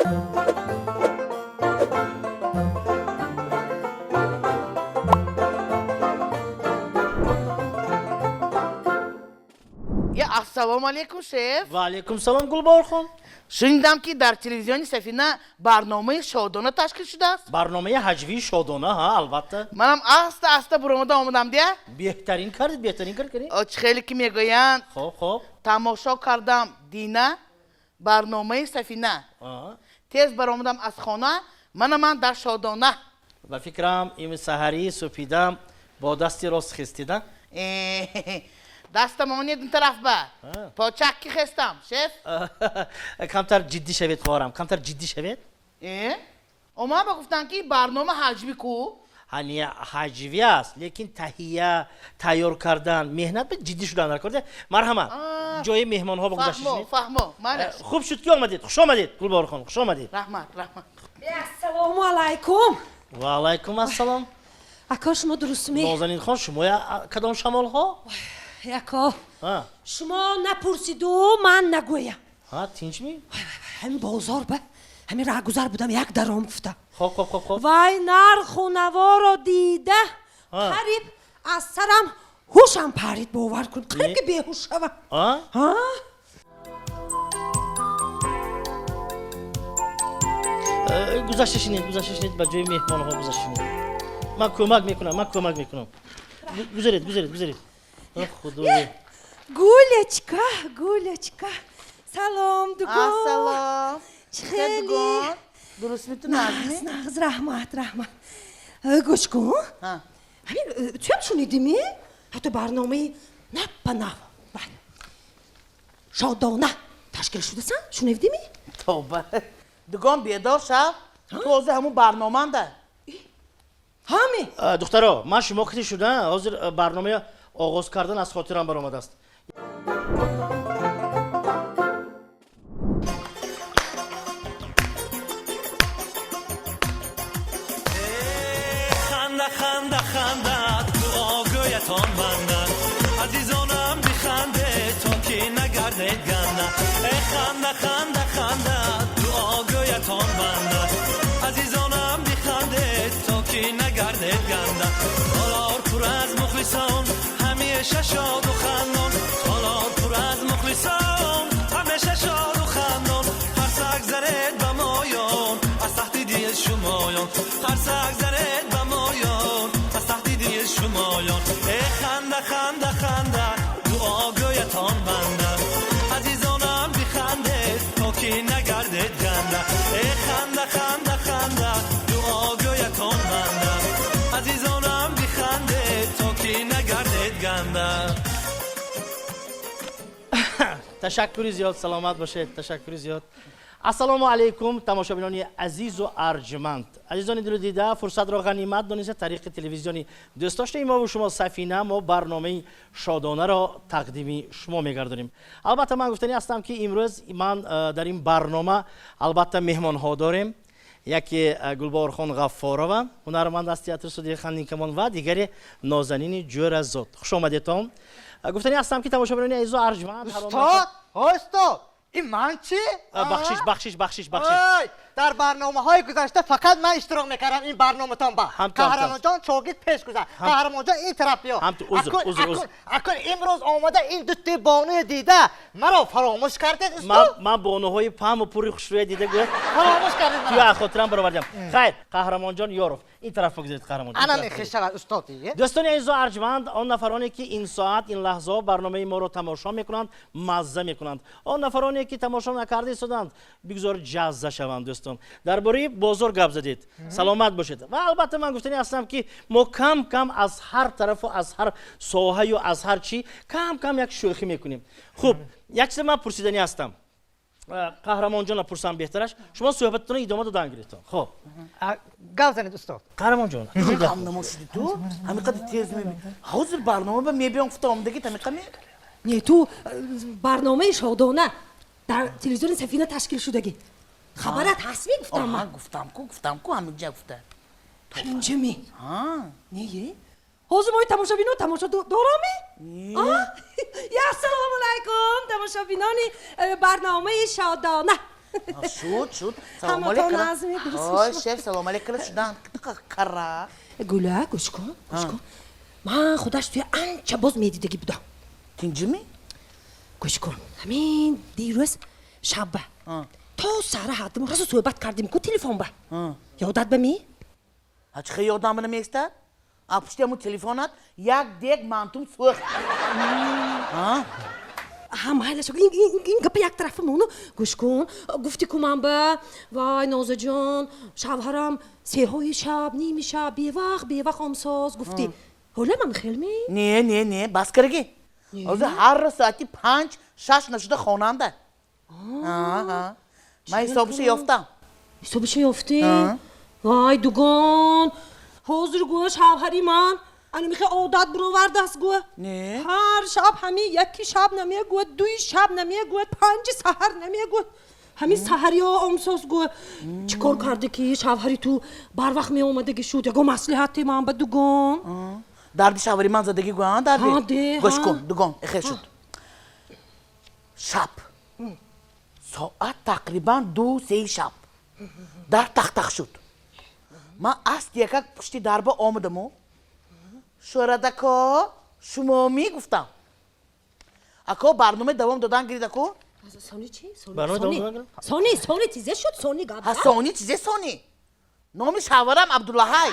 Я ассалому алайкум, шеф. Ва алайкум салом, Гулбаҳорхон. Шунидам, ки дар телевизиони Сафина барномаи шодона ташкил шудааст. Барномаи ҳаҷвии шодона, ҳа, албатта. Манам аста аста буромада омадам дия. Беҳтарин кардед, беҳтарин кор кардед. Чӣ хеле ки мегӯянд, хоб хоб тамошо кардам дина барномаи Сафина. Тез баромадам аз хона, мана ман дар шодона. Ба фикрам, им саҳарии супидам бо дасти рост хестида. Дастамонед ин тараф ба. Почак ки хестам, шеф. Камтар ҷиддӣ шавед, хоҳарам, камтар ҷиддӣ шавед. Э? Оман ба гуфтанд, ки барнома ҳаҷвӣ ку. Ҳа, не, ҳаҷвӣ аст, лекин таҳия, тайёр кардан меҳнат, ба ҷиддӣ шудан дар кор. Марҳамат, ҷои меҳмонҳо ба гузашта Фаҳмо, шунед. фаҳмо. Мана. Хуб шуд, ки омадед. Хуш омадед, Гулбаҳорхон, хуш омадед. Раҳмат, раҳмат. Ассалому алайкум. Ва алайкум ассалом. Ако, шумо дурустме? Нозанинхон, шумоя кадом шамолҳо? Ако, шумо напурсиду ман нагӯям. Ҳа, тинчми? Ҳамин бозор ба ҳамин раҳгузар будам, як даром гуфтам. Хоб хоб хоб хоб Вай, нарху наворо дида, қариб аз сарам ҳушам парид, бовар кун, қариб ки беҳуш шавам. А? Гузашта шинед, гузашта шинед, ба ҷои меҳмонҳо гузашта шинед. Ман кӯмак мекунам, ман кӯмак мекунам. Гузаред, гузаред, гузаред. Худоё! Гулечка, Гулечка, салом, дугон. Ассалом. Чӣ хели? Дугон. Дурустми, ту нағзми? Нағз, нағз, раҳмат, раҳмат. Гӯш кун. Ҳа. Ҳамин туям шунидими, ҳатто барномаи нав ба нав, вай, шодона ташкил шудасан, шунидими? Тавба. Дугон, бедор шав. Ту ҳозир ҳамун барноманда. Ҳами? Духтаро, ман шумо кити шуда ҳозир барномаи оғоз кардан аз хотирам баромадааст. Ханда, ханда, ханда, дуогӯятон банда. Азизонам, биханде, то ки нагардед ганда. Э, ханда, ханда, ханда, дуогӯятон банда. Азизонам, биханде, то ки нагардед ганда. Толор пур аз мухлисон, ҳамеша шоду хандон. Толор пур аз мухлисон, ҳамеша шоду хандон. Қарсак занед ба моён аз таҳти дил шумоён. Қарсак занед ба моён аз таҳти дил шумоён. Э, ханда, ханда, ханда, дуогӯятон банда. Азизонам, бихандед, то ки нагардед ганда. Э, ханда, ханда, ханда, дуогӯятон банда. Азизонам, бихандед, то ки нагардед ганда. Ташаккури зиёд, саломат бошед, ташаккури зиёд. Ассалому алайкум, тамошобинони азизу арҷманд, азизони дилу дида. Фурсатро ғанимат дониста, тариқи телевизиони дӯстдоштаи мову шумо Сафина мо барномаи шодонаро тақдими шумо мегардонем. Албатта, ман гуфтанӣ ҳастам, ки имрӯз ман дар ин барнома, албатта, меҳмонҳо дорем. Яке Гулбаҳорхон Ғаффорова, ҳунарманд аз театри студияи Хандинкамон, ва дигаре Нозанини Ҷӯразод. Хуш омадетон. Гуфтанӣ ҳастам, ки тамошобинони азизу арҷманд, Устод, ҳо, устод, ин ман чӣ? Бахшиш, бахшиш, бахшиш, бахшиш. Ой, дар барномаҳои гузашта фақат ман иштирок мекардам ин барноматон ба. Ҳам ту, ҳам ту. Қаҳрамонҷон, шогирд пеш гузар. Қаҳрамонҷон, ин тараф биё. Ҳам ту, узр, узр, узр. Акун имрӯз омада ин дутти бонуи дида маро фаромӯш кардед, ман устод? Ман бонуҳои паҳму пури хушрӯя дида, гӯ, Фаромӯш кардед туя маро. аз хотирам баровардам. Хайр, Қаҳрамонҷон Ёров, ин тараф бигузаред, Қаҳрамонҷон. Ана мехешавад, устод. Дӯстони азизу арҷманд, он нафароне, ки ин соат, ин лаҳзаҳо барномаи моро тамошо мекунанд, мазза мекунанд. Он нафароне, ки тамошо накарда истоданд, бигзор ҷазза шаванд. Дӯстон, дар бораи бозор гап задед, саломат бошед. Ва албатта, ман гуфтанӣ ҳастам, ки мо кам кам аз ҳар тарафу аз ҳар соҳаю аз ҳар чӣ кам кам як шӯхӣ мекунем. Хуб, як чизе ман пурсиданӣ ҳастам. Қаҳрамонҷонро пурсам беҳтараш. Шумо суҳбататонро идома додан гирифтон, хуб. Гап занед, устод. Қаҳрамонҷон. Ҳам намошиди ту ҳамин қадар тез меби, ҳозир барнома ба мебиём гуфта омадагӣ тамиқа ме? Не, ту барномаи шодона дар телевизиони Сафина ташкил шудагӣ, хабарат ҳаст, мегуфтам ман. Гуфтам ку, гуфтам ку, ҳаминҷа гуфта. Ҳаминҷа ми? Не, ҳозир мои тамошобино тамошо дораме. Я, ассалому алайкум, тамошобинони барномаи шодона. Шуд, шуд. Салом алейкум. Ой, шеф, салом алейкум шудан. Кара. Гула, гӯш кун, гӯш кун. Ман худаш туя анча боз медидагӣ будам. Тинҷими? Гӯш кун. Ҳамин дирӯз шабба. То саҳра ҳаддимо расо суҳбат кардем ку телефон ба. Ёдат ба ми? Ҳа чӣ хел ёдам намеистад? А пушти ҳамун телефонат як дег мантум сӯхт. Ҳа, майлаш, ин гапа як тарафа мону. Гӯш кун, гуфти ку ман ба, вай Нозаҷон, шавҳарам сеҳои шаб, ними шаб, бевақт, бевақт омсоз гуфтӣ. Ҳола ман хел ми? Не, не, не, бас карги. Ҳозир ҳар рӯз соати 5-6 нашуда хонанда. Ман ҳисобиша ёфтам. Ҳисобиша ёфтӣ? Вай дугон, ҳозир гӯ шавҳари ман ана михе одат буровардааст гӯ. Ҳар шаб ҳами яки шаб намегӯяд, дуи шаб намегӯяд, панҷи саҳар намегӯяд. Ҳами саҳариҳо омсоз гӯ. Чӣ кор карде ки шавҳари ту барвақт меомадагӣ шуд? Ягон маслиҳате ман ба дугон? Дарди шавҳари ман задагӣ гӯ, дарди? Гӯш кун, дугон, эхел шуд. Шаб. Соат тақрибан 2-3 шаб. Дар тақ-тақ шуд. Ман аст якак пушти дарба омадаму. Шӯрадако, шумо мегуфтам. Ако барнома давом додан гирид ако? Сони чи? Сони, сони чизе шуд, сони гап. Ҳа, сони чизе сони? Номи шавҳарам Абдуллаҳай.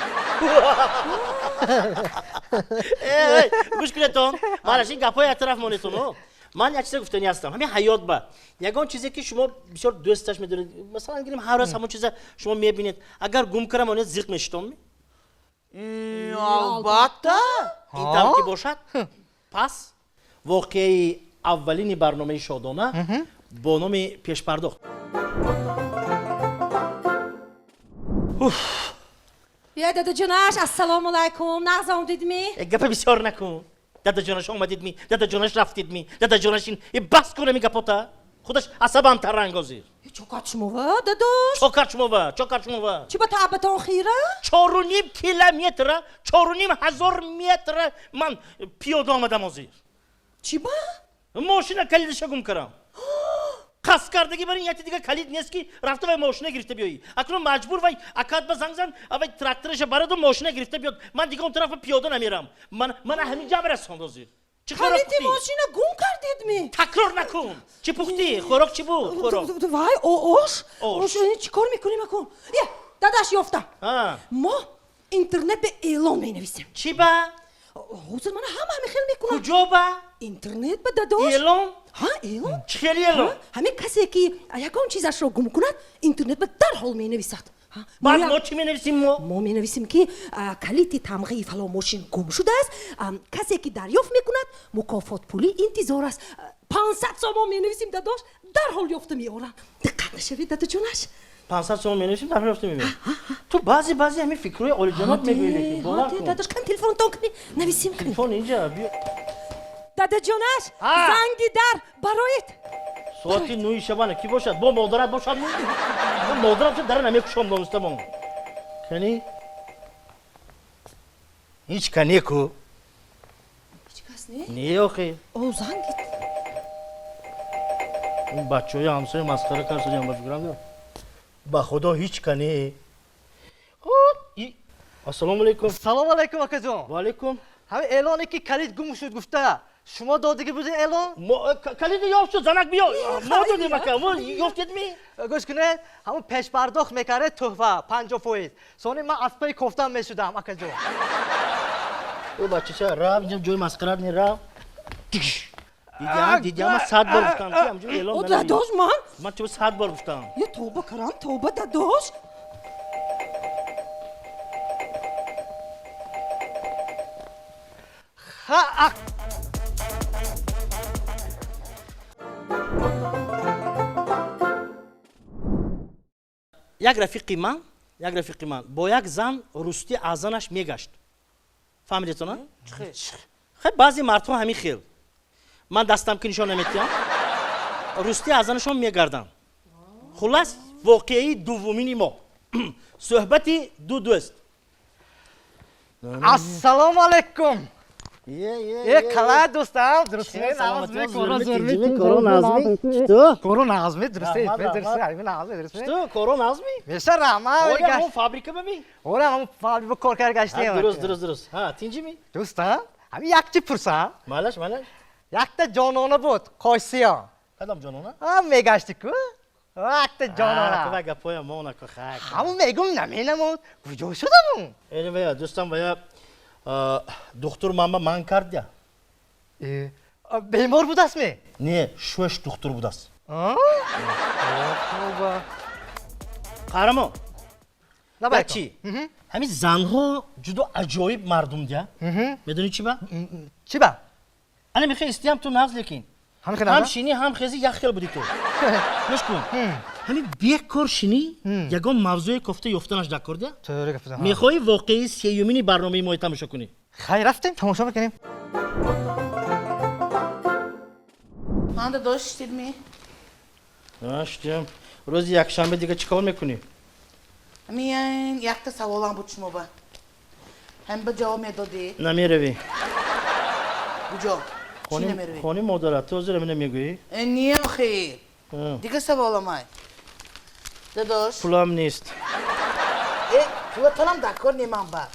Гӯш кунедтон, малаш ин гапҳои атраф монедтон. Ман як чизе гуфтанӣ ҳастам. Ҳамин ҳаёт ба ягон чизе ки шумо бисёр дӯсташ медоред, масалан гирем ҳар рӯз ҳамон чиза шумо мебинед, агар гум кара монед зиқ мешитон? Албатта. Ин тавр ки бошад, пас воқеаи аввалини барномаи Шодона бо номи пешпардохт. Я дадаҷонаш, ассалому алайкум, нағз омадидми? Гапа бисёр накун. Дадаҷонаш омадидми, дадаҷонаш рафтидми, дадаҷонаш ин бас кун ами гапота. Худаш асабам тарангозир. Чокар шумова, дадош? Чокар шумова, чокар шумова. Чӣ ба таъбатон хира? 4.5 километра, 4.5 ҳазор метра ман пиёда омадам озир. Чӣ ба? Мошина калидаша гум кардам. Қасд кардагӣ бар ин яке дига калид нест ки рафта вай мошина гирифта биёӣ. Акнун маҷбур вай акад ба занг зан, вай трактораша бараду мошина гирифта биёд. Ман дига он тараф пиёда намерам. Мана ҳамин ҷа расонд озир. Чӣ хӯрок пухтӣ? Мошина гум кардед ми? Такрор накун. Чӣ пухтӣ? Хӯрок чӣ буд? Хӯрок. Вай, ош. Ош чӣ кор мекунем акун? Я, дадаш ёфтам. Мо интернет ба эълон менависем. Чӣ ба? Ҳозир мана ҳама ҳамин хел мекунам. Куҷо ба? Интернет ба дадош. Эълон? Ҳа, эълон. Чӣ хели эълон? Ҳамин касе ки ягон чизашро гум кунад, интернет ба дарҳол менависад. Баъд мо чӣ менависим мо? Мо менависим ки калити тамғаи фалон мошин гум шудааст, касе ки дарёфт мекунад, мукофотпулӣ интизор аст. 500 сомон менависим дадош, дарҳол ёфта меорам. Диққат нашавед дадаҷонаш. 500 сомон менависим, дарҳол ёфта меорам. Ту баъзе баъзе ҳамин фикрҳои олиҷаноб мегӯӣ. Бовар кун. Дадош, кан телефонтон кунӣ, нависим кунӣ. Телефон инҷа, биё. Дадаҷонаш, занги дар бароед. Соати 9 шабана ки бошад? Бо модарат бошад? Модарам ча дара намекушом донистамон. Кани? Ҳеҷ кане ку? Ҳеҷ кас не? Не, охи. О, занги. Он бачаҳои ҳамсоя масхара кард, ба фикрам. Ба худо ҳеҷ кане. Ассалому алайкум. Салому алайкум, акаҷон. Ва алайкум. Ҳамин эълоне ки калид гум шуд гуфта, шумо додагӣ будед эълон? Калиди ёфт шуд, занак биё. Мо додем ака, мо ёфтед ми? Гӯш кунед, ҳамун пешпардохт мекард тӯҳфа 50%. Сони ман аз паи кофтан мешудам, акаҷон. Ӯ бачача, рав, инҷа ҷои масхарат не, рав. Дидям, дидям, ман 100 бор гуфтам, ки ҳамҷо эълон О, дадош, ман? Ман чӣ 100 бор гуфтам. Е, тавба карам, тавба, дадош. Ха, як рафиқи ман бо як зан рустӣ аз занаш мегашт. Фаҳмидетон, а? Хай, баъзе мардҳо ҳамин хел. Ман дастам ки нишон наметиҳам, рустӣ аз занашон мегарданд. Хуллас, воқеаи дуввумини мо. Суҳбати ду дӯст. Ассалому алайкум. Э, кала дӯстам, дурустме? Коро назми? Что? Коро назми, дурусте, дурусте, ами назми, дурусте. Что? Коро назми? Меша раҳмат. Оля, ҳамон фабрика бами? Ора, ҳамон фабрика кор карда гаштем. Дуруст, дуруст, дуруст. Ҳа, тинҷими? Дӯстам, ами як чи пурсам? Малаш, малаш. Якта ҷонона буд, қойсиё. Кадом ҷонона? Ҳа, мегашти ку? Якта ҷонона. Ку гапоя мона ку хак. Ҳамун мегум наменамуд. Куҷо шудамун? Эни вая, дӯстам вая духтур манба ман кардя. Бемор будастми? Не, шуш духтур будаст. Қаҳрамон. Чи? Ҳамин занҳо ҷудо аҷоиб мардум дя. Медонӣ чи ба? Чи ба? Ана мехоҳи истиям ту нағз, лекин. Ҳам шинӣ, ҳам хези як хел буди ту. Гӯш кун. Ҳамин бекор шинӣ, ягон мавзӯе кофта ёфтанаш дар кор дя? Мехоҳӣ воқеаи сеюмини барномаи мои тамошо кунӣ? Хайр, рафтем, тамошо мекунем. Ман додош, шитидми? Шитем. Рӯзи якшанбе дига чӣ кор мекунӣ? Ҳамин якта саволам буд шумо ба. Ҳамин ба ҷавоб медодӣ? Намеравӣ. Куҷо? Чӣ намеравӣ? Хони модарат, ту ҳозир ҳамина мегӯӣ? Не, охир. Дига саволамай. Додош. Пулам нест. Э, пулатонам дар кор неман ба.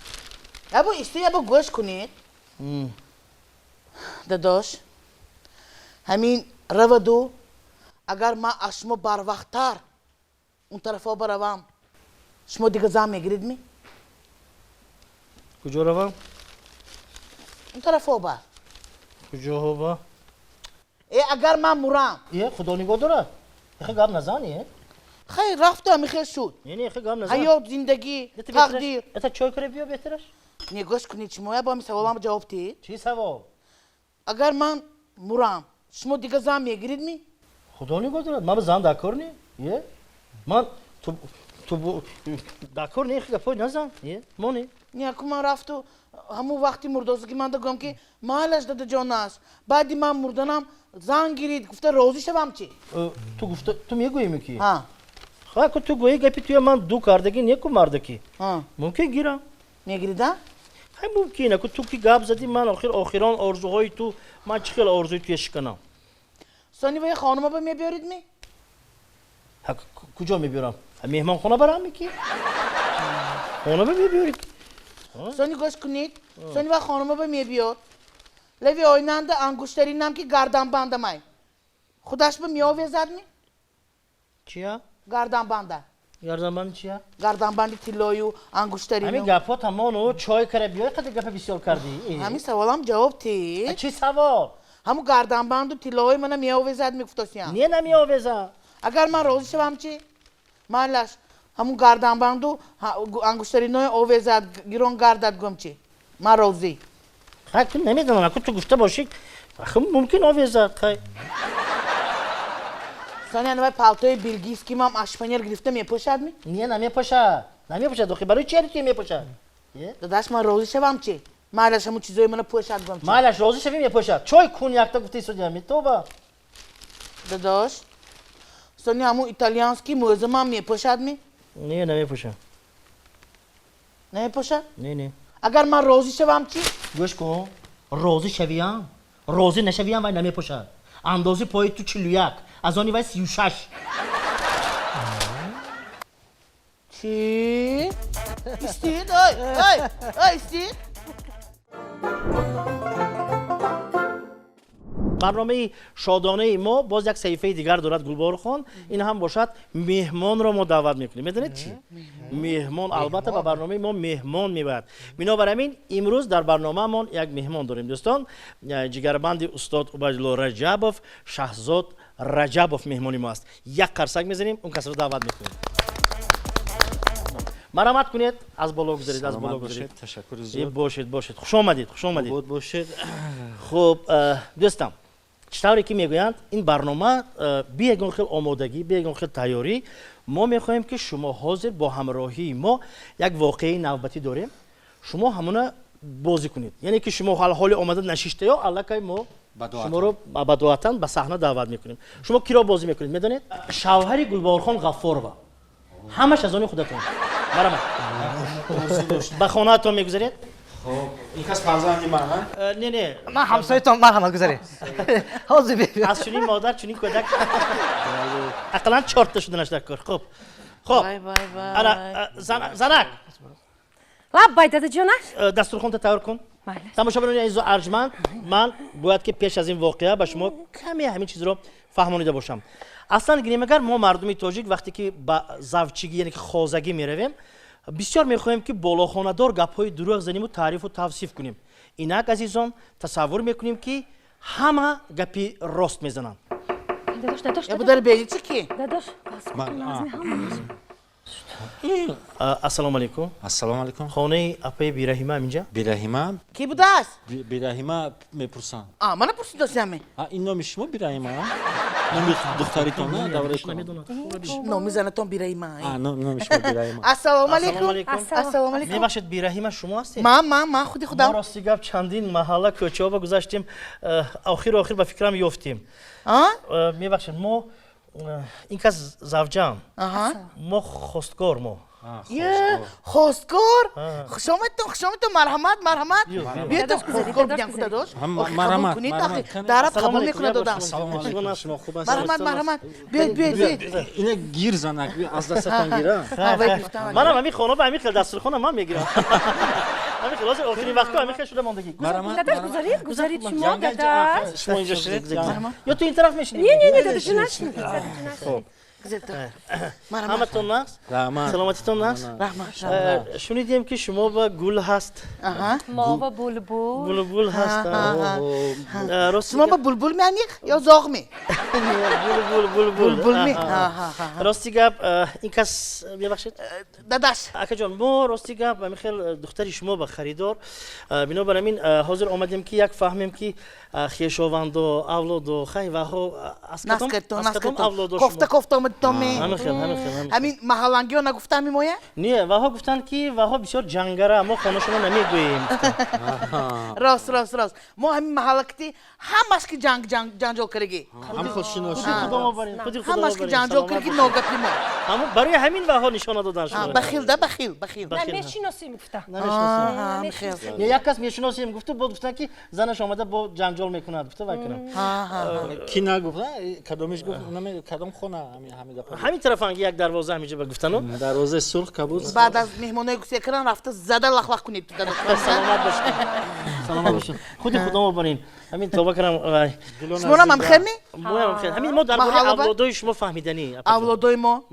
Ябо исто, ябо гӯш кунед. Додош, ҳамин раваду агар ман аз шумо барвақттар он тарафо баравам, шумо дига зан мегиридми? Куҷо равам? Он тарафо ба. Куҷоҳо ба? Э, агар ман мурам. Е, худо нигоҳ дорад. Эхе гап назан, е? Хайр, рафту ҳамихел шуд. Не, не, эхе гап назан. Ҳаёт, зиндагӣ, тақдир. Это чой кара биё беҳтараш. Не, гӯш кунед, шумо я бо ҳамин саволам ҷавоб диҳед. Чӣ савол? Агар ман мурам, шумо дига зан мегиридми? Худо нигоҳ дорад. Ман ба зан дар кор не. Е? Ман ту ту дар кор не, эхе гапҳои назан. Е? Моне. Не, аку ман рафту ҳамун вақти мурдозагӣ ман дагӯям ки майлаш, дадаҷон аст, баъди ман мурданам зан гирид гуфта розӣ шавам чӣ? Ту гуфта ту мегӯӣ ки? Ҳа. Ха, ку ту гӯӣ гапи туя ман ду кардагӣ неку мардаки. Мумкин гирам. Мегирида? Хай, мумкин, аку ту ки гап задӣ, ман охир охирон орзуҳои ту, ман чӣ хел орзуи туя шиканам? Сони вая хонума ба мебиёрид ми? Куҷо мебиёрам? Меҳмонхона барам ки? Хона ба мебиёрид. Сони гӯш кунед, сони ва хонума ба мебиёд. Лави оинанда ангуштаринам ки гарданбандамай. Худаш ба меовезад ми? Чия? Гарданбанда. Гарданбанд чия? Гарданбанди тиллою ангуштарину. Ҳамин гапҳо тамону чой кара биёй, қадар гапа бисёр кардӣ. Ҳамин саволам ҷавоб тӣ. Чӣ савол? Ҳамун гарданбанду тиллоҳои мана меовезад мегуфтосиям. Не, намеовезам. Агар ман розӣ шавам чӣ? Майлаш, ҳамун гарданбанду ангуштаринои овезад, гирон гардад гӯм чӣ? Ман розӣ. Хай, ту намедонам, аку ту гуфта бошӣ, мумкин овезад, хай. Сони анавай палтои белгийский мам аз шифоньер гирифта мепӯшад ми? Не, намепӯшад. Намепӯшад, охи барои чи ки мепӯшад? Дадаш, ман розӣ шавам чӣ? Майлаш, ҳамун чизои мана пӯшад гӯм чӣ? Майлаш, розӣ шавӣ мепӯшад. Чой кун якта гуфта истодиам, тоба. Дадош, сони ҳамун итальянский мӯзамам мепӯшад ми? Не, намепӯшад. Намепӯшад? Не, не. Агар ман розӣ шавам чӣ? Гӯш кун, розӣ шавиям, розӣ нашавиям вай намепӯшад. Андози пои ту 41, аз они вай 36. Чӣ? Истид? Ой, ой, ой, истид? Барномаи шодонаи мо боз як саҳифаи дигар дорад, Гулборхон. Ин ҳам бошад, меҳмонро мо даъват мекунем. Медонед чӣ? Меҳмон, албатта, ба барномаи мо меҳмон мебояд. Бинобар ҳамин имрӯз дар барномаамон як меҳмон дорем, дӯстон. Ҷигарбанди устод Убайдулло Раҷабов, Шаҳзод Раҷабов меҳмони мо аст. Як қарсак мезанем, он касро даъват мекунем. Марҳамат кунед, аз боло гузаред, аз боло гузаред. Ташаккури зиёд. Бошед, бошед, хуш омадед, хуш омадед. Бошед. Хуб, дӯстам, чӣ тавре ки мегӯянд, ин барнома би ягон хел омодагӣ, би ягон хел тайёрӣ. Мо мехоҳем, ки шумо ҳозир бо ҳамроҳии мо як воқеаи навбатӣ дорем, шумо ҳамона бозӣ кунед. Яъне ки шумо ҳоли омада нашиштаё, аллакай мо шуморо бадоатан ба саҳна даъват мекунем. Шумо киро бозӣ мекунед, медонед? Шавҳари Гулборхон Ғаффорова. Ҳамаш аз они худатон. Марҳамат, ба хонаатон мегузаред. Хуб, ин кас фарзанди ман, ҳа? Не. Ман ҳамсоятон, марҳамат, гузаред. Ҳозир биё. Аз чунин модар чунин кӯдак ақаллан чорта шуданаш дар кор. Хуб. Вай, вай, вай. Ана, занак. Лаббай, дадаҷонаш. Дастурхонта тайёр кун. Майли. Тамошобинони азизу арҷманд, ман бояд ки пеш аз ин воқеа ба шумо каме ҳамин чизро фаҳмонида бошам. Аслан гирем агар, мо мардуми тоҷик вақте ки ба завчигӣ, яъне ки хозагӣ меравем, бисёр мехоҳем, ки болохонадор гапҳои дурӯғ заниму таърифу тавсиф кунем. Инак, азизон, тасаввур мекунем, ки ҳама гапи рост мезананд. Дадош, дадош. Я будар бери чи ки? Дадош. Ман. Ассалому алайкум. Ассалому алайкум. Хонаи апаи Бираҳима инҷа? Бираҳима? Ки будааст? Бираҳима мепурсанд. А, мана пурсидосиами. А, ин номи шумо Бираҳима? Номи духтаритон, на давраи? Номи занатон Бираҳима. А, номи шумо Бираҳима. Ассалому алайкум. Алайкум. Ассалому алайкум. Мебахшед, Бираҳима шумо ҳастед? Ман худи Мо худам. рости гап чандин маҳалла, кӯчаҳо гузаштем, охир охир ба фикрам ёфтем. А? Мебахшед, мо ин кас завҷам, мо хостгор мо. Е, хостгор? Хушомадтон, хушомадтон, марҳамат, марҳамат. Биётон, хостгор бигам ку, дадош. Охи, қабул кунед, охи. Дараб қабул мекунад одам. Ассалому алайкум, шумо хуб ҳастед? Марҳамат, марҳамат. Биёед, биёед, биёед. Ина гир, занак, аз дастатон гира. Ҳа, вай гирифтам. Манам ҳамин хона ба ҳамин хел дастурхона ман мегирам. Ҳамин хел ҳозир охирин вақтҳо ҳамин хел шуда мондагӣ. Марҳамат. Дадош, гузаред, гузаред шумо, дадаш. Шумо инҷо шидед ё ту ин тараф мешинед? Не, дадаҷонаш. Дадаҷонаш. Марҳамат. Ҳаматон нағз? Раҳмат. Саломатитон нағз? Раҳмат, раҳмат. Шунидем, ки шумо ба гул ҳаст. Аҳа. Мо ва булбул. Булбул ҳаст. Рост. Шумо ба булбул меаниқ ё зоғ ме? Булбул, булбул. Булбул ме? Ҳа. Рости гап, ин кас, мебахшед. Дадаш. Акаҷон, мо рости гап ҳамин хел духтари шумо ба харидор, бинобар ҳамин ҳозир омадем, ки як фаҳмем, ки хешовандо, авлодо, хайваҳо аз кадом Наскартон, аз кадом наскартон. авлодо Кофта шумо? кофта омадитон ме? Ҳамин хел, ҳамин хел, ҳамин хел. Ҳамин маҳаллангиҳо нагуфта ҳамин моя? Не, ваҳо гуфтанд, ки ваҳо бисёр ҷангара, мо хонашонро намегӯем. Рост, рост, рост. Мо ҳамин маҳалла кити ҳамаш ки ҷанг ҷанҷол карагӣ. Ҳам хел шиносӣ. Худи худо мобарин, худи худо Ҳамаш ки мобарин, ҷанҷол саломат карагӣ, бошед. ногапи мо. Ҳамон барои ҳамин ваҳо нишона додан шумо. Бахил да, бахил, бахил. На мешиносем, гуфта. Намешиносем. Ҳа, хел. Не, як кас мешиносем гуфту, бо гуфтанд, ки занаш омада бо ҷанҷол мекунад, гуфта вай кунам. Ҳа, ҳа. Ки нагуфт, кадомиш гуфт, кадом хона ҳамин гапа? Ҳамин тарафанги як дарвоза ҳаминҷа ба гуфтану. Дарвозаи сурх, кабуд. Баъд аз меҳмонои гусия кардан рафта зада лахлах кунед, дадош. Саломат бошед, саломат бошед, худи худо мобарин, ҳамин тоба кунам вай. Шумонам ҳам хел ме? Моям хел. Ҳамин мо дар бораи Маҳалла авлодои шумо фаҳмиданӣ, апаҷон. Авлодои мо?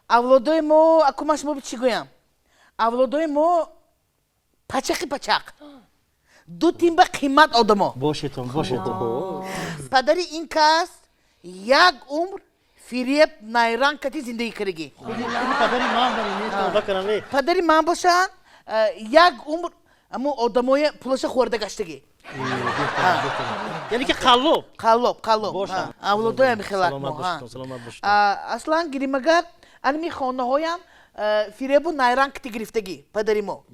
Авлодои мо, аку ман шумо чӣ гӯям? Авлодои мо пачақи пачақ. Ду тимба қимат одамо. Бошетон, бошетон. Падари ин кас як умр фиреб, найранг кати зиндагӣ карагӣ. Худи падари ман барин, не, тоба кунам, не. Падари ман бошанд, як умр ҳамун одамои пулаша хӯрда гаштагӣ. Яъне ки қаллоб. Қаллоб, қаллоб. Бошанд. Авлодои ҳами хелак Саломат мо. бошедон, саломат бошедон. Аслан гиримагар анами хонаҳоям фиребу найранг кити гирифтагӣ падари мо.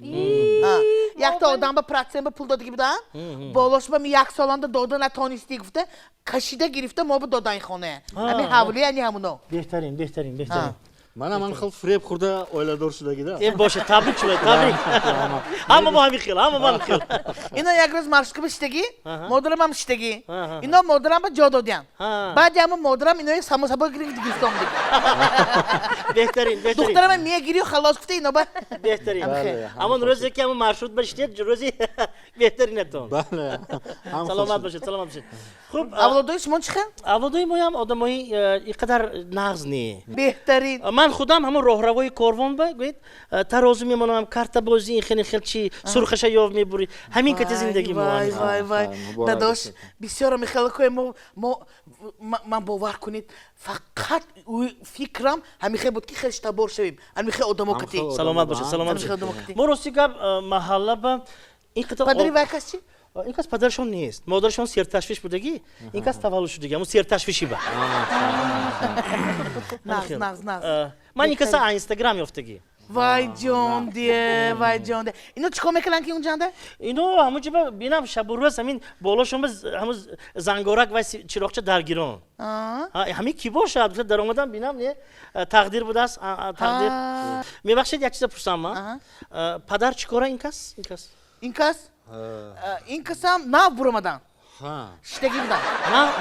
Якта одам ба процент ба пул додагӣ буданд, болош ба ми як соланда дода натонистӣ гуфта, кашида гирифта, мо ба додан хона, ҳами ҳавли ани ҳамуно. Беҳтарин, беҳтарин, беҳтарин. Манам ҳам хел фиреб хӯрда оиладор шудагида. Э, бошед, табрик шуда, табрик. Ҳама мо ҳамин хел, ҳама мо ҳамин хел. Ино як рӯз маршруtka ба шиштагӣ, модарам ҳам шиштагӣ. Ино модарам ба ҷо додиян. Баъди ҳама модарам инои самосабо гирифта омадагӣ. Беҳтарин, беҳтарин. Духтарама мегирию халос гуфта ино ба. Беҳтарин. Бале. Ҳамон рӯзе ки ҳамон маршрут ба шитед, рӯзи беҳтаринатон. Бале. Саломат бошед, саломат бошед. Хуб. Авлодои шумо чӣ хел? Авлодои моям одамои ин қадар нағз не. Беҳтарин. Ман худам ҳамон роҳравои корвон ба гӯед, тарозу мемонам, картабозӣ, ин хеле хел чи сурхаша ёв мебурӣ, ҳамин кати зиндагӣ мо. Вай, вай, вай, муборак дадош. бошад. Бисёр мехелакои мо ман бовар кунед, фақат фикрам ҳамихел буд, ки хештабор шавем, ҳамихел одамо кати. Ҳамхел. Саломат бошед, саломат Ҳамихел одамо бошед. кати. Мо рости гап маҳалла ба ин қадар Падари вай кас чи? Ин кас падарашон нест, модарашон серташвиш будагӣ, ин кас таваллуд шудагӣ ҳамун серташвиши ба. Нағз, нағз, нағз. Ман ин каса инстаграм ёфтагӣ. Вай ҷон дие, вай ҷон дие, ино чӣ кор мекунанд ки унҷанда? Ино ҳамун ҷоба бинам, шабу рӯз ҳамин болошон ба ҳамун зангорак вай чироқча даргирон. Ҳамин ки бошад гуфта даромадам, бинам, не, тақдир будааст, тақдир. Мебахшед, як чиза пурсам ман. Падар чӣ кора ин кас, ин кас? Ин кас? Ин касам нав буромадан. Шиштагӣ будан.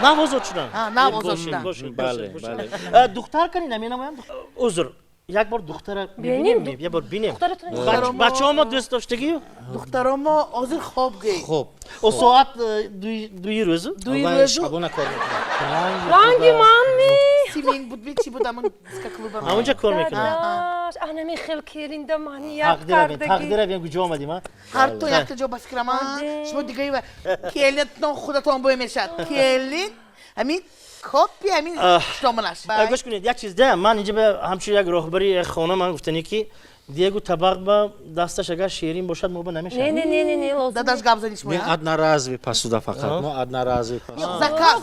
Нав озод шудан. Нав озод шудан. Бале, бале. Духтар кани наменамоям. Узр. Як бор духтара бибинем, як бор бинем. Бачаҳо мо дӯст доштагию? Духтаро мо ҳозир хоб гӯй. Хоб. О соат дуи рӯзу? Дуи рӯзу. Шабона кор мекунад. Ранги ман ми? Симин буд би чи буд амон дискоклуба. Ҳамонҷа кор мекунад. Анами хел келинда ман як кардаги. Тақдира бин куҷо омадим, а? Ҳар то якта ҷо ба фикрам, а? Шумо дигаи келинатон худатон бой мешад. Келин ҳамин копи ҳамин штоманаш. Гӯш кунед, як чиз да, ман инҷа ҳамчун як роҳбари хона ман гуфтанӣ ки дегу табақ ба дасташ агар ширин бошад, мо ба намешавад. Не, не, не, не, не, лозим. Дадаш гап зани шумо. Не, одноразовый посуда фақат. Мо одноразовый посуда. Заказ,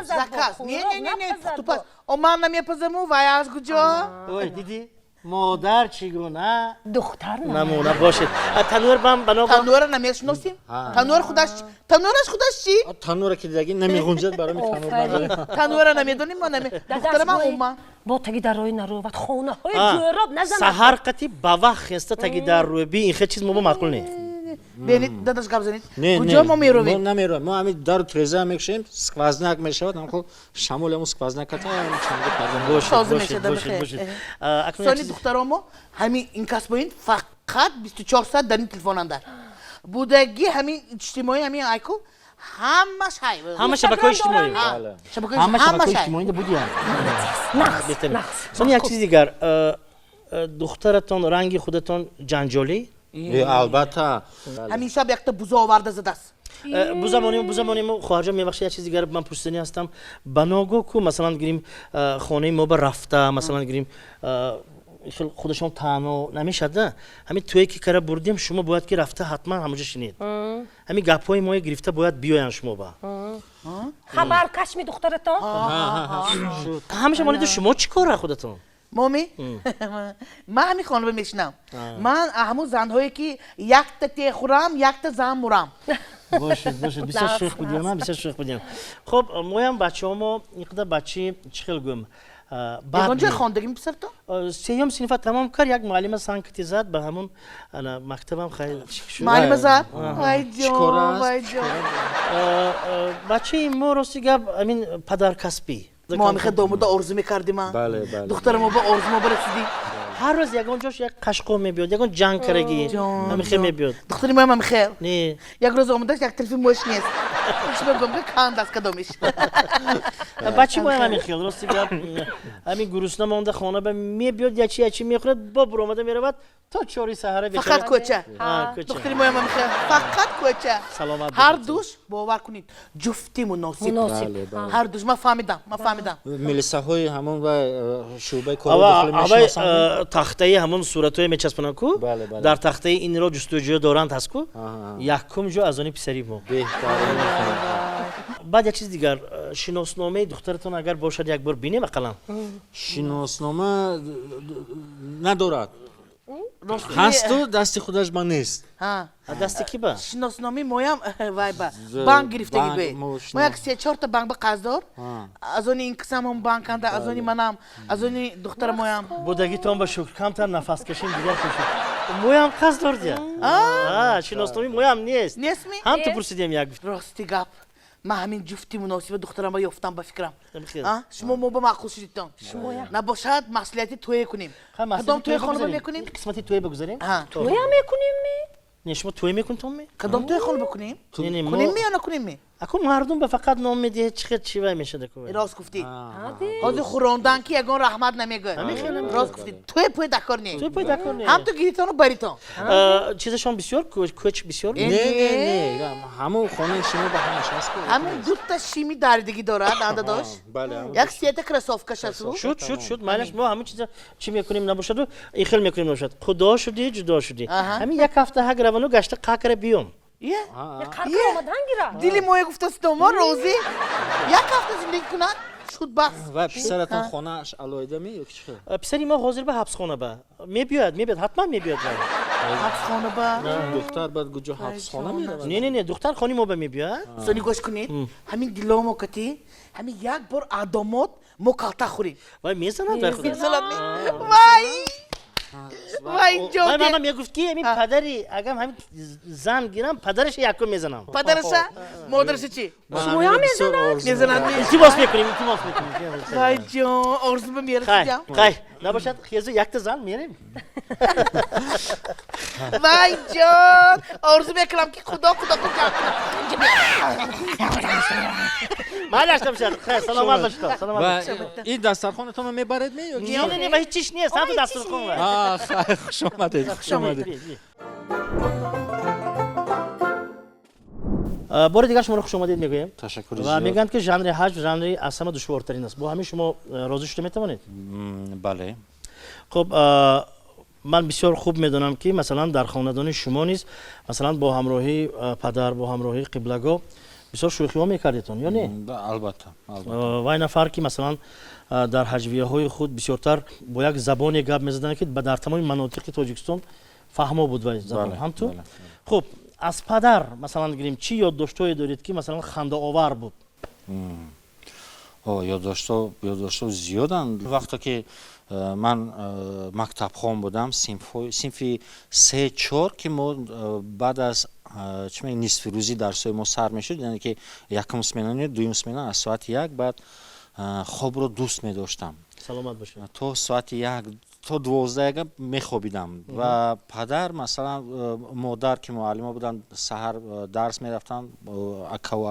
заказ. Не, не, не, не, пухтупаз. О ман намепазаму, вай аз куҷо? Ой, дидӣ? Модар чӣ гуна? Духтар намуна бошед. Танур бам бано. Танура намешиносим? Танур худаш, танураш худаш чӣ? Танура ки дидаги намеғунҷад барои танур надорем. Танура намедонем мо наме. Духтарам умма. Бо таги дарои наровад, хонаҳои ҷӯроб назанад. Саҳар қати ба вақт хеста таги дар рӯби ин хел чиз мо ба маъқул не. Бенед, дадаш гап занед. Не, куҷо мо меровем? Мо намеровем. Мо ҳамин дару треза мекушем, сквозняк мешавад, ҳамхел шамол ҳамон сквозняк ката чанго карда. Бошед, бошед, бошед, бошед. Сони духтаро мо ҳамин ин кас бо ин фақат 24 соат дар ин телефонанда. Будаги ҳамин иҷтимоӣ ҳамин айку ҳамаш ҳай. Ҳама шабакаҳои иҷтимоӣ. Ҳама шабакаҳои иҷтимоӣ будиянд. Нақс, нақс. Сони як чиз дигар, духтаратон ранги худатон ҷанҷолӣ? Албатта. Ҳамин шаб якта буза оварда задааст. Бузамонем, бузамонем, хоҳарҷон, мебахшед, як чиз дигар ман пурсиданӣ ҳастам. Ба ногоҳ ку, масалан гирим, хонаи мо ба рафта, масалан гирим, худашон таъно намешад, да? Ҳамин тӯе ки кара бурдем, шумо бояд ки рафта ҳатман ҳамонҷо шинед. Ҳамин гапҳои моя гирифта бояд биёянд шумо ба. Хабаркашми духтаратон? Ҳамеша монеду шумо чӣ кора худатон? Моми? Ман ҳамин хонава мешинам. Ман ҳамун занҳое ки якта техӯрам, якта зан мурам. Бошед, бошед, бисёр шӯх будем, бисёр шӯх будем. Хуб, моям бачаҳо мо ин қадар бачаи чӣ хел гӯем? Ягон ҷой хондагӣ писартон? Сеюм синфа тамом кард, як муаллима санкти зад ба ҳамун мактабам хайр. Муаллима зад? Вай ҷон, вай ҷон. Бачаи мо рости гап ҳамин падаркасбӣ. Мо ҳамин домода орзу мекардим. Бале, бале. Духтарамо ба орзу мо барасидим. Ҳар рӯз ягон ҷош як қашқо мебиёд, ягон ҷанг карагӣ, ҳамин хел мебиёд. Духтари моям ҳамин хел. Не. Як рӯз омадаш, як тарафи мӯш нест. Шумо гум ки канд аст кадомиш. Бачи моям ҳамин хел, рости гап, ҳамин гурусна монда хона ба мебиёд, ячи ячи мехӯрад, бо буромада меравад то чори саҳара бечора. Фақат кӯча. Духтари моям ҳамин хел, фақат кӯча. Саломат. Ҳар душ бовар кунед, ҷуфти муносиб. Ҳар душ ман фаҳмидам, ман фаҳмидам. Милисаҳои ҳамон ва шӯъбаи кори дохилӣ мешиносанд. Тахтаи ҳамон суратҳое мечаспонанд ку, дар тахтаи инро ҷустуҷӯ доранд ҳаст ку, якум ҷо аз они писари мо. Беҳтарин. Баъд як чиз дигар, шиносномаи духтаратон агар бошад як бор бинем ақаллан. Шиноснома надорад. Ҳасту дасти худаш ба нест. Дасти ки ба? Шиносномаи моям вай ба банк гирифтагӣ гӯед. Мо як се чорта банк ба қарздор. Аз они ин кисамон банканда, аз они манам, аз они духтара моям. Будагитон ба шукр, камтар нафас кашем, дигар хушуд. Моям қарз дор дия. Шиносномаи моям нест. Нестми? Ҳам ту пурсидем як. Рости гап. Ман ҳамин ҷуфти муносиба духтарам ба ёфтам ба фикрам. Шумо мо ба маъқул шудитон. Набошад маслиҳати тӯе кунем. Кадом тӯи хона мекунем? Қисмати тӯе бигузарем? Тӯя мекунем ми? Не, шумо тӯе мекунтон ми? Кадом тӯи хона бикунем? Кунем ми ё накунем ми? Аку мардум ба фақат ном медиҳад, чӣ хел чӣ вай мешад аку? Рост гуфтӣ. Ҳозир хӯрондан ки ягон раҳмат намегӯяд. Рост гуфтӣ. Тӯе пӯй дакор не. Тӯе пӯй дакор не. Ҳам ту гиритону баритон. Чизашон бисёр, кӯч бисёр? Не, не, не. Ҳамон хонаи шумо ба ҳамаш ҳаст. Ҳамон дута шими даридагӣ дорад, андадош. Як сета кроссовкаш аст. Шуд, шуд, шуд. Майлаш мо ҳамин чиза чӣ мекунем набошаду, ин хел мекунем набошад. Худо шудӣ, ҷудо шудӣ. Ҳамин як ҳафта ҳак равану гашта қакара биём. Дили моя гуфтасту мо розӣ. Як ҳафта зиндагӣ кунад, шуд бас. Ва писаратон хонааш алоҳида ми ё чӣ хел? Писари мо ҳозир ба ҳабсхона ба. Мебиёяд, мебиёяд, ҳатман мебиёяд. Ҳабсхона ба? Духтар баъд куҷо ҳабсхона меравад? Не, не, не, духтар хони мо ба мебиёяд. Сони гӯш кунед, ҳамин диломо кати, ҳамин як бор адомот мо калта хӯрем. Вай мезанад вай худо. Мезанад ми? Вай! Вай ҷон. Вай мана мегуфт, ки ҳамин падари, агар ҳамин зан гирам, падараша якум мезанам. Падараша? Модараша чӣ? Шумоям мезанад? Мезанад. Илтимос мекунем, илтимос мекунем. Вай ҷон, орзу ба Хай, мерасидам. Хай, набошад, хезу якта зан мерем. Вай ҷон, орзу мекунам, ки худо ку ҷамъ кунад. Майлаш, набошад. Хай, саломат бошед, саломат Ва бошед. ин дастархонатонро мебаред ме ё Не, не, не, ва ҳеҷ чиш нест, ҳамто Ой, дастурхон ва. А, хай, хуш омадед, хуш омадед. Бори дигар шуморо хуш омадед мегӯем. Ташаккури Ва зиёд. мегӯянд, ки жанри ҳаҷв жанри аз ҳама душвортарин аст. Бо ҳамин шумо розӣ шуда метавонед? Бале. Хуб, ман бисёр хуб медонам, ки масалан дар хонадони шумо низ, масалан, бо ҳамроҳии падар, бо ҳамроҳии қиблагоҳ бисёр шӯхиҳо мекардетон ё не? Албатта, албатта. Вай нафар, ки масалан дар ҳаҷвияҳои худ бисёртар бо як забоне гап мезаданд, ки дар тамоми манотиқи Тоҷикистон фаҳмо буд вай забон. Бале, ҳамту бале. Хуб, аз падар, масалан, гирем, чӣ ёддоштҳое доред, ки масалан хандаовар буд? О, ёддоштҳо зиёданд. Вақте ки ман мактабхон будам, синфи се, чор, ки мо баъд аз чӣ мегӯянд, нисфирӯзӣ дарсҳои мо сар мешуд, яъне ки якум смена не, дуюм смена, аз соати 1 баъд хобро дӯст медоштам. Саломат бошед. То соати 1, то 12 яга мехобидам. Ва падар, масалан, модар, ки муаллима буданд, саҳар дарс мерафтанд, акаву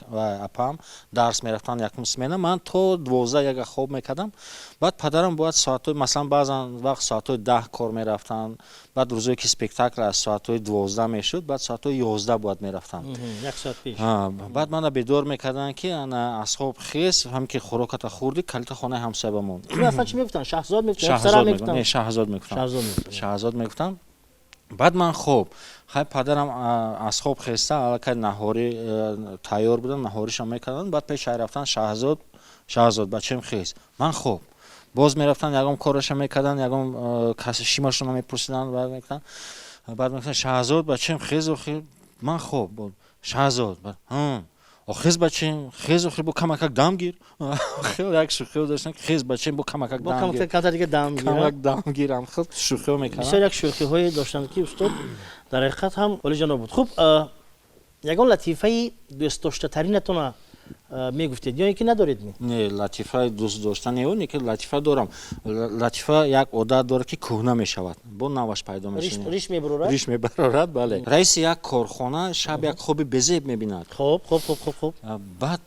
ва апам дарс мерафтанд якум смена, ман то 12 яга хоб мекардам. Баъд падарам бояд соатҳои, масалан, баъзан вақт соатҳои 10 кор мерафтанд, баъд рӯзое ки спектакл аз соатҳои 12 мешуд, баъд соатҳои 11 бояд мерафтанд. Як соат пеш. Баъд мана бедор мекарданд, ки ана, аз хоб хез, ҳам ки хӯроката хӯрдӣ, калита хонаи ҳамсоя ба мон. Шумо аслан чӣ мегуфтанд? Шаҳзод мегуфтанд? Шаҳзод Писарам мегуфтанд. Не, мегуфтанд? Шаҳзод мегуфтанд. Шаҳзод мегуфтанд. Шаҳзод мегуфтанд. Баъд ман хоб, хай, падарам аз хоб хеста, аллакай наҳорӣ тайёр буданд, наҳоришам мекарданд. Баъд пеш ай рафтан: «Шаҳзод, Шаҳзод, бачаем, хез». Ман хоб. Боз мерафтанд, ягон кораша мекарданд, ягон каси шимашонро мепурсиданд, баъд мекарданд, баъд мегуфтанд: «Шаҳзод, бачаем, хез, охир». Ман хоб. «Шаҳзод, хез, бачаем, хез, охир, бо камакак дам гир». Хеле як шӯхиҳо доштанд: «Хез, бачаем, бо камакак Бо дам гир». камтар дига дам гир. Камак дам гирам, хел шӯхиҳо мекарданд. Бисёр як шӯхиҳое доштанд, ки устод дар ҳақиқат ҳам олиҷаноб буд. Хуб, ягон латифаи дӯстдоштатаринатона мегуфтед ё ин ки надоред ми? Не, латифаи дӯст доштани ӯ не, ки латифа дорам. Латифа як одат дорад, ки кӯҳна мешавад, бо наваш пайдо мешавад. Риш мебарорад. Риш мебарорад, бале. Раиси як корхона шаб як хоби безеб мебинад. хуб хуб хуб хуб хуб Баъд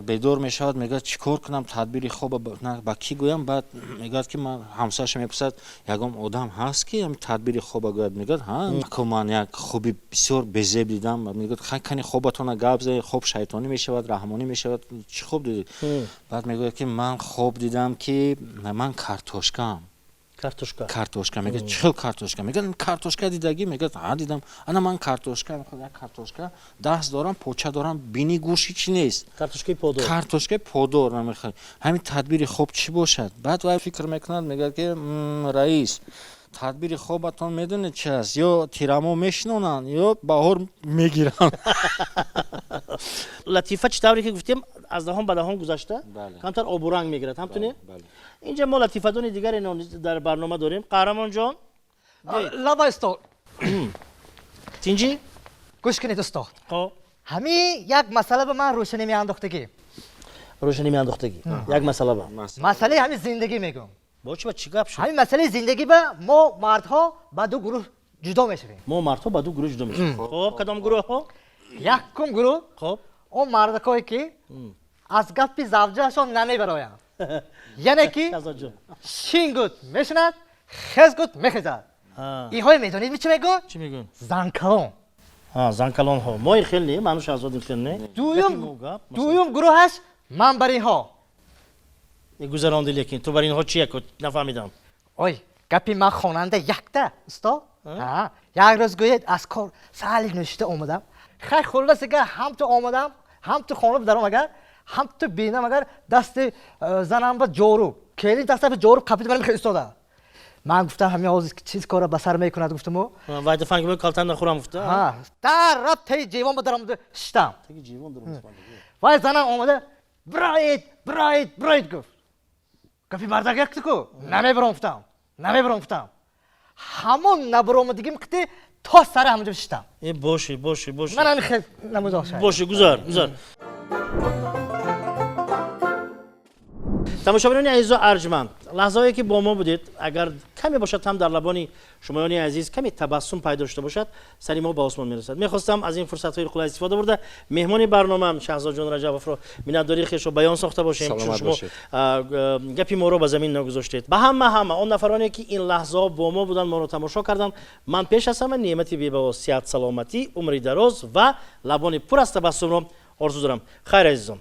бедор мешавад, мегӯяд: «Чӣ кор кунам? Тадбири хоба ба кӣ гӯям?» Баъд мегӯяд, ки ман ҳамсояша мепурсад: «Ягон одам ҳаст, ки ҳами тадбири хоба гӯяд?» Мегӯяд: «Ҳа, ко ман як хоби бисёр безеб дидам». Мегӯяд: «Хай, кани хобатона гап зае, хоб шайтонӣ мешавад, раҳмонӣ мешавад, чӣ хоб дидӣ?» Баъд мегӯяд, ки ман хоб дидам, ки ман картошкаам. Картошка. Картошка. Мегӯяд: «Чӣ хел картошка?» Мегӯяд: «Картошка дидагӣ?» Мегӯяд: «Ҳа, дидам. Ана ман картошка, як картошка, даст дорам, поча дорам, бини, гӯш, ҳичи нест». Картошкаи подор. Картошкаи подор намехоҳ. Ҳамин тадбири хоб чӣ бошад? Баъд вай фикр мекунад, мегӯяд, ки раис, тадбири хобатон медонед чи аст? Ё тирамо мешинонанд, ё баҳор мегиранд. Латифа, чӣ тавре ки гуфтем, аз даҳон ба даҳон гузашта Бале. камтар обуранг мегирад, ҳамтуне? Бале. Инҷа мо латифадони дигаре дар барнома дорем. Қаҳрамонҷон. Лабай, устод. Тинҷӣ? Гӯш кунед, устод. Хоб. Ҳамин як масъала ба ман рӯшанӣ меандохтагӣ. Рӯшанӣ меандохтагӣ як масъала ба? Масъалаи ҳамин зиндагӣ мегӯм. Бо чӣ, ба чӣ гап шуд? Ҳамин масъалаи зиндагӣ ба мо мардҳо ба ду гурӯҳ ҷудо мешавем. Мо мардҳо ба ду гурӯҳ ҷудо мешавем. Хоб, кадом гурӯҳҳо? Якум гурӯҳ он мардакое, ки аз гапи завҷаашон намебароянд, яъне ки Шаҳзодҷон. Шин гуд мешинад, хез гуд мехезад. Инҳое медонед, чӣ мегӯ? Чӣ мегӯн? Занкалон. Занкалонҳо. Мо хел не, ману Шаҳзод хел не. Дуюм Гапи мо гап, масалан. Дуюм гурӯҳаш ман бар инҳо. Гузаронди, лекин ту бар инҳо чи яко, нафаҳмидам. Ой, гапи ман хонанда якта, усто. Як рӯз, гӯед, аз кор сали нӯшида омадам. Хай, хуллас, агар ҳам ту омадам, ҳам ту хона даром, агар ҳам ту бинам, агар дасти занам ба ҷоруб, келин даста ба ҷоруб қапида барам хел истода. Ман гуфтам, ҳамин ҳозир чиз кора ба сар мекунад, гуфтаму. Вайда фанги калтан нахӯрам гуфта. Дар рафт, таи ҷевон ба даромада шиштам. Таги ҷевон даромада. Вай занам омада: «Бираед, бираед, бираед», гуфт. Гапи мардак яктику намебаром, гуфтам. Намебарам гуфтам. Ҳамон набаромадигим қити то сари ҳамонҷо шиштам. Э, боши, боши, боши. Ман ҳамин хел намудор шуд. Боши, гузар, гузар. Тамошобинони азизу арҷманд, лаҳзаҳое ки бо мо будед, агар каме бошад ҳам дар лабони шумоёни азиз каме табассум пайдо шуда бошад, сари мо ба осмон мерасад. Мехостам аз ин фурсатҳои қулай истифода бурда меҳмони барномаам Шаҳзодҷон Раҷабовро миннатдории хешро баён сохта бошем, чун шумо гапи моро ба замин нагузоштед. Ба ҳама он нафароне ки ин лаҳзаҳо бо мо буданд, моро тамошо карданд, ман пеш аз ҳама неъмати бебаҳо, сиҳат, саломатӣ, умри дароз ва лабони пур аз табассумро орзу дорам. Хайр, азизон.